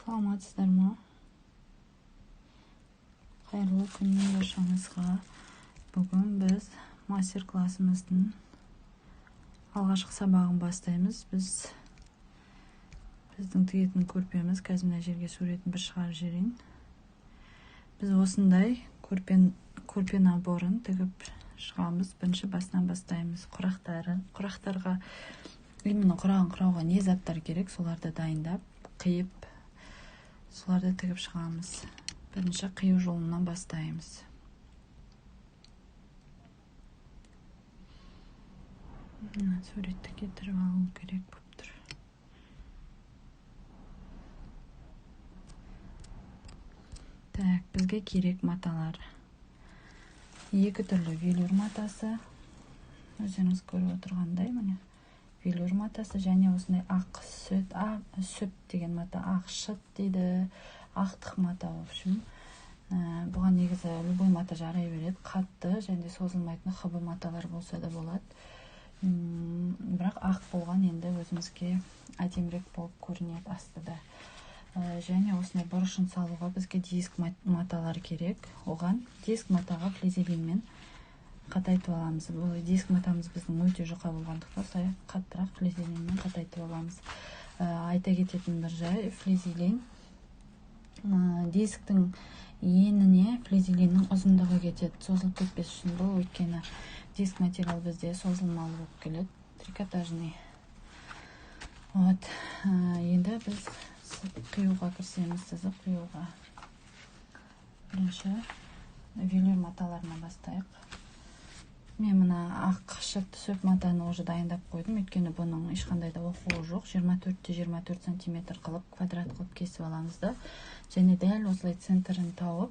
Саламатсыздар ма? Қайырлы күн баршаңызға. Бүгін біз мастер-классымыздың алғашқы сабағын бастаймыз. Біздің тігетін көрпеміз, қазір мына жерге суретін бір шығарып жіберейін. Біз осындай көрпе наборын тігіп шығамыз. Бірінші басынан бастаймыз. Құрақтарға именно құрағын құрауға не заттар керек, соларды дайындап, қиып, соларды тігіп шығамыз. Бірінші қию жолынан бастаймыз. Мына суретті кетіріп алу керек болып тұр. Так, бізге керек маталар. Екі түрлі велюр матасы. Өздеріңіз көріп отырғандай, міне велюр матасы және осындай ақ сүт, сүт деген мата, ақ шыт дейді, ақтық мата, в общем. Бұған негізі любой мата жарай береді, қатты және созылмайтын хб маталар болса да болады. Бірақ ақ болған енді өзімізге әдемірек болып көрінеді астыда. Және осындай бұрышын салуға бізге диск маталар керек. Оған диск матаға флизелинмен қатайтып аламыз. Бұл диск матамыз біздің өте жұқа болғандықтан осылай қаттырақ флизелинмен қатайтып аламыз. Айта кететін бір жай, флизелин, дисктің еніне флизелиннің ұзындығы кетеді, созылып кетпес үшін. Бұл өйткені диск материал бізде созылмалы болып келеді, трикотажный. Енді біз қиюға кірісеміз, сызып қиюға. Бірінші велюр маталарынан бастайық. Мен мына ақ шыт сөп матаны уже дайындап қойдым, өйткені бұның ешқандай да оқуы жоқ. Жиырма төртте жиырма төрт сантиметр қылып, квадрат қылып кесіп аламыз да, және дәл осылай центрін тауып,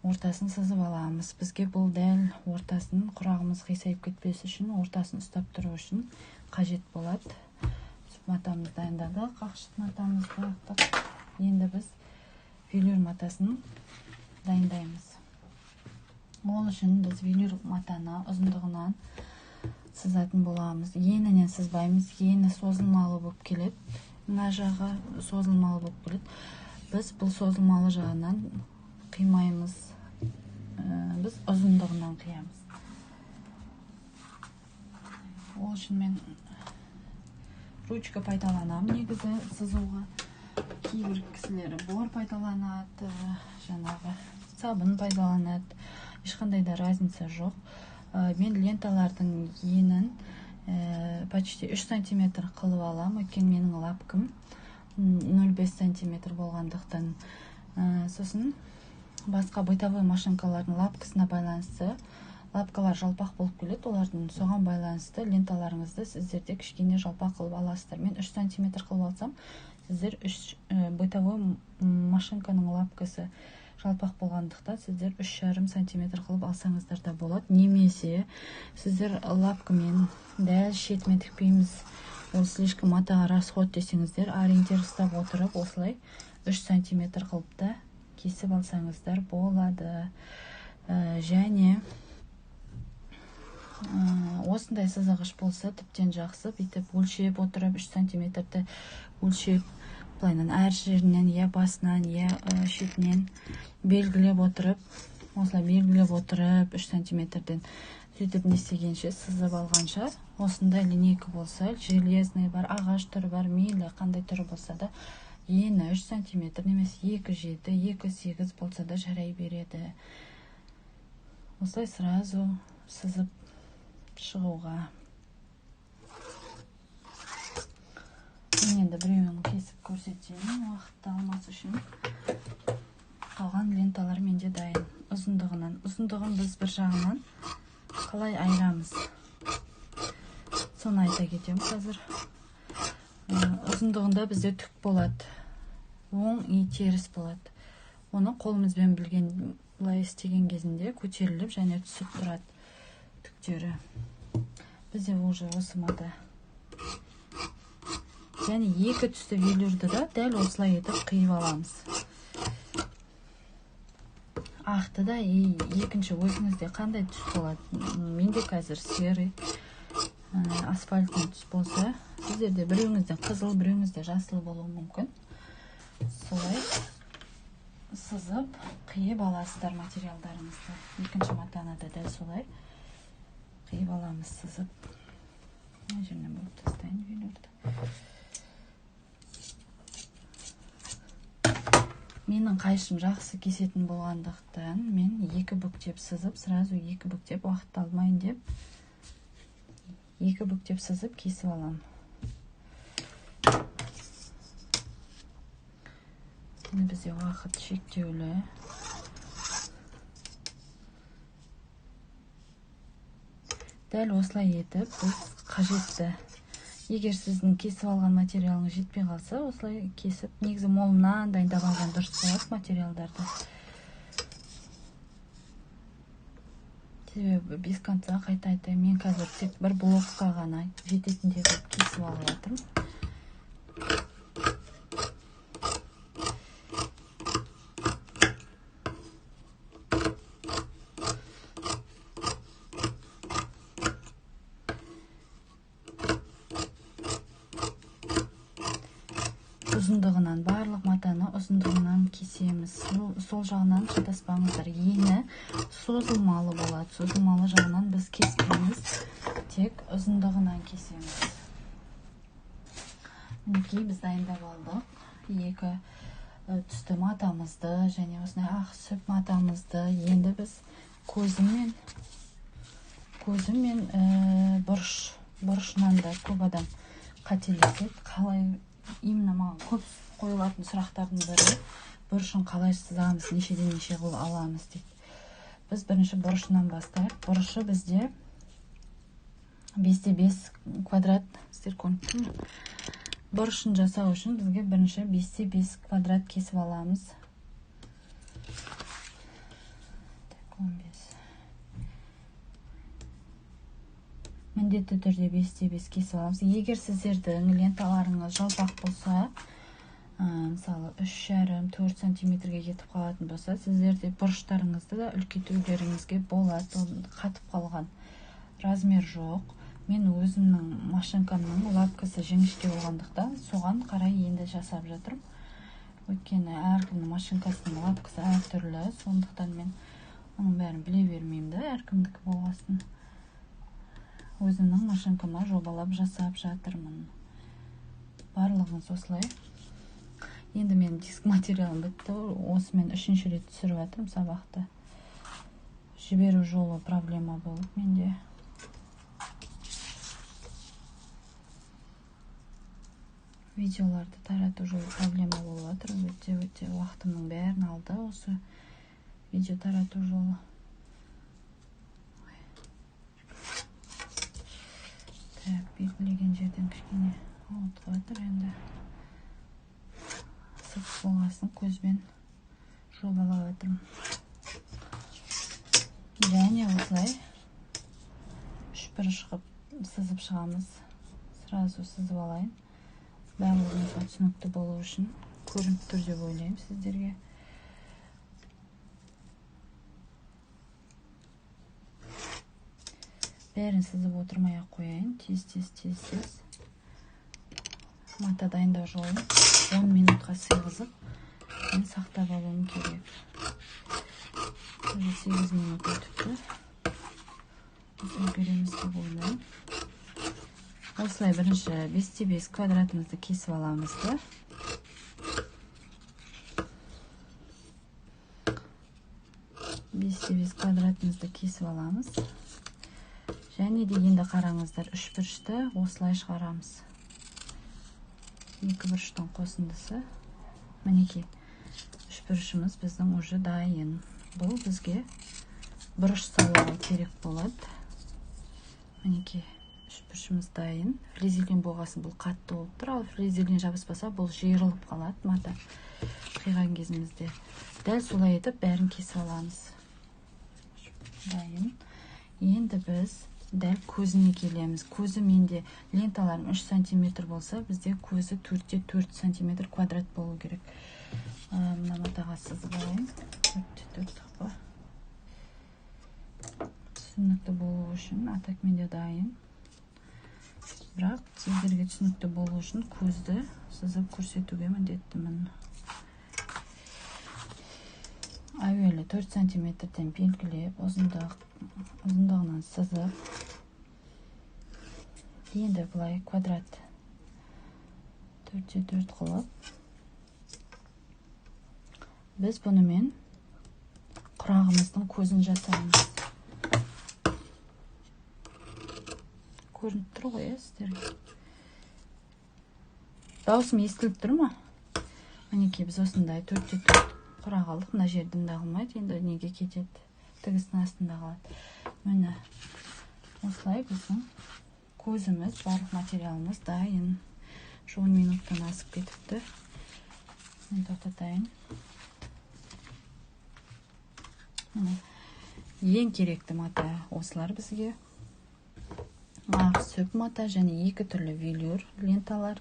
ортасын сызып аламыз. Бізге бұл дәл ортасын, құрағымыз қисайып кетпес үшін, ортасын ұстап тұру үшін қажет болады. Сүт матамызды дайындадық, ақ шыт матамызды ақтық. Енді біз велюр матасын дайындаймыз. Ол үшін біз велюр матаны ұзындығынан сызатын боламыз. Енінен сызбаймыз, ені созылмалы болып келеді. Мына жағы созылмалы болып келеді. Біз бұл созылмалы жағынан қимаймыз. Біз ұзындығынан қиямыз. Ол үшін мен ручка пайдаланамын негізі сызуға. Кейбір кісілер бор пайдаланады, жаңағы сабын пайдаланады. Ешқандай да разница жоқ. Мен ленталардың енін почти 3 сантиметр қылып аламын, өйткені менің лапкам нөл бес сантиметр болғандықтан. Сосын басқа бытовой машинкалардың лапкасына байланысты, лапкалар жалпақ болып келеді, олардың соған байланысты ленталарыңызды сіздер де кішкене жалпақ қылып аласыздар. Мен 3 сантиметр қылып алсам, сіздер 3 бытовой машинканың лапкасы жалпақ болғандықтан сіздер үш жарым сантиметр қылып алсаңыздар да болады. Немесе сіздер лапкамен дәл шетімен тікпейміз, ол слишком матаға расход десеңіздер, ориентир ұстап отырып осылай 3 сантиметр қылып та кесіп алсаңыздар болады. Және осындай сызығыш болса тіптен жақсы, бүйтіп өлшеп отырып 3 сантиметрді өлшеп былайынан әр жерінен, я басынан, я шетінен белгілеп отырып, осылай белгілеп отырып 3 сантиметрден сөйтіп не істегенше, сызып алғанша осындай линейка болса, железный бар, ағаш түрі бар, мейлі қандай түрі болса да, ені 3 сантиметр немесе екі жеті, екі сегіз болса да жарай береді. Осылай сразу сызып шығуға. Мен енді біреуін кесіп көрсетейін, уақытты алмас үшін. Қалған ленталар менде дайын. Ұзындығынан. Ұзындығын біз бір жағынан қалай айырамыз? Соны айта кетемін қазір. Ұзындығында бізде түк болады. Оң и теріс болады. Оны қолымызбен білген былай істеген кезінде көтеріліп және түсіп тұрады түктері. Бізде уже осы мата. Және екі түсті велюрді да дәл осылай етіп қиып аламыз. Ақты да и екінші өзіңізде қандай түс болады? Менде қазір серый, асфальтный түс болса, сіздерде біреуіңізде қызыл, біреуіңізде жасыл болуы мүмкін. Солай сызып, қиып аласыздар материалдарыңызды. Екінші матаны да дәл солай қиып аламыз, сызып. Мына жерінен бөліп тастайын велюрді. Менің қайшым жақсы кесетін болғандықтан, мен екі бүктеп сызып, сразу екі бүктеп уақытты алмайын деп, екі бүктеп сызып кесіп аламын. Енді бізде уақыт шектеулі. Дәл осылай етіп біз қажетті. Егер сіздің кесіп алған материалыңыз жетпей қалса, осылай кесіп, негізі молынан дайындап алған дұрыс болады материалдарды. Себебі без конца қайта айтайын, мен қазір тек бір блокқа ғана жететіндей қылып кесіп алып жатырмын. Ұзындығынан, барлық матаны ұзындығынан кесеміз. Сол жағынан шатаспаңыздар. Ені созылмалы болады. Созылмалы жағынан біз кеспейміз, тек ұзындығынан кесеміз. Мінекей біз дайындап алдық екі түсті матамызды және осындай ақ сүт матамызды. Енді біз көзімен бұрышынан да көп адам қателеседі. Қалай именно маған көп қойылатын сұрақтардың бірі, бұрышын қалай сызамыз, нешеден неше қылып аламыз дейді. Біз бірінші бұрышынан бастайық. Бұрышы бізде бесте бес квадрат, сіздер көрініп тұр ма? Бұрышын жасау үшін бізге бірінші бесте бес квадрат кесіп аламыз. Так, 15. Міндетті түрде бесте бес кесіп аламыз. Егер сіздердің ленталарыңыз жалпақ болса, мысалы үш жарым, төрт сантиметрге кетіп қалатын болса, сіздер де бұрыштарыңызды да үлкейтулеріңізге болады. Ол қатып қалған размер жоқ. Мен өзімнің машинкамның лапкасы жіңішке болғандықтан соған қарай енді жасап жатырмын. Өйткені әркімнің машинкасының лапкасы әртүрлі, сондықтан мен оның бәрін біле бермеймін да, әркімдікі болғасын. Өзімнің машинкама жобалап жасап жатырмын. Барлығыңыз осылай. Енді менің диск материалым бітті. Осымен үшінші рет түсіріп жатырмын сабақты. Жіберу жолы проблема болып менде. Видеоларды тарату жолы проблема болып жатыр. Өте-өте уақытымның бәрін алды осы видео тарату жолы. Так, белгілеген жерден кішкене ауытқып жатыр енді. Сырт болғасын көзбен жобалап жатырмын. Және осылай үшбұрыш қылып сызып шығамыз. Сразу сызып алайын. Барлығыңызға түсінікті болу үшін көрініп тұр деп ойлаймын сіздерге. Бәрін сызып отырмай ақ қояйын. Тез, тез, тез, тез. Мата дайындау жолын 10 минутқа сыйғызып, мен сақтап алуым керек. Уже 8 минут өтіпті. Біз үлгереміз деп ойлаймын. Осылай бірінші бесте бес квадратымызды кесіп аламыз да. Бесте бес квадратымызды кесіп аламыз. Және де енді қараңыздар, үш бұрышты осылай шығарамыз. Екі бұрыштың қосындысы. Мінекей, үш бұрышымыз біздің уже дайын. Бұл бізге бұрыш салуға керек болады. Мінекей, үш бұрышымыз дайын. Флизелин болғасын бұл қатты болып тұр, ал флизелин жабыспаса бұл жиырылып қалады мата қиған кезімізде. Дәл солай етіп бәрін кесіп аламыз. Дайын. Енді біз дәл көзіне келеміз. Көзі менде ленталарым 3 сантиметр болса, бізде көзі төртте төрт сантиметр квадрат болу керек. Мына матаға сызып алайын. Төртте төрт қылып. Түсінікті болу үшін, а так менде дайын. Бірақ сіздерге түсінікті болу үшін көзді сызып көрсетуге міндеттімін. Әуелі 4 сантиметрден белгілеп, ұзындығынан сызып, енді былай квадрат 4-те 4 қылып, біз бұнымен құрағымыздың көзін жасаймыз. Көрініп тұр ғой, сіздерге? Дауысым естіліп тұр ма? Мінекей, біз осындай 4-те 4 құрақ алдық. Мына жердің де қалмайды, енді неге кетеді? Тігістің астында қалады. Міне, осылай біздің көзіміз, барлық материалымыз дайын. 10 минуттан асып кетіпті. Мен тоқтатайын. Міне, ең керекті мата осылар бізге. Ақ сүп мата және екі түрлі велюр ленталар.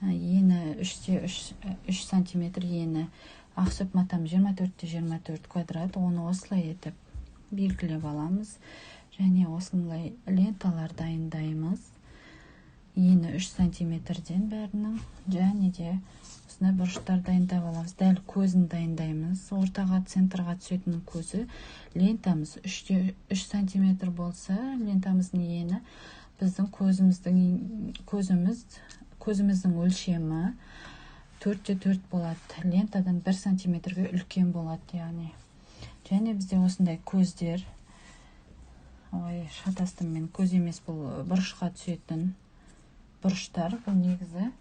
Ені 3-те 3 сантиметр ені. Ақ сүп матам 24-те 24 квадрат. Оны осылай етіп белгілеп аламыз. Және осындай ленталар дайындаймыз. Ені 3 сантиметрден бәрінің. Және де осындай бұрыштар дайындап аламыз. Дәл көзін дайындаймыз. Ортаға, центрға түсетін көзі. Лентамыз 3-те 3 сантиметр болса, лентамыздың ені біздің көзіміздің өлшемі 4-те 4 болады. Лентадан 1 сантиметрге үлкен болады, яғни. Және бізде осындай көздер. Ой, шатастым мен. Көз емес, бұл бұрышқа түсетін бұрыштар. Бұл негізі.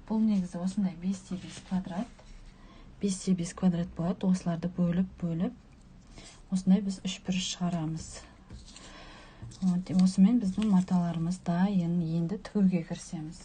Бұл негізі осындай 5-те 5 квадрат. 5-те 5 квадрат болады. Осыларды бөліп-бөліп осындай біз үш бұрыш шығарамыз. Осымен біздің маталарымыз дайын. Енді тігуге кірісеміз.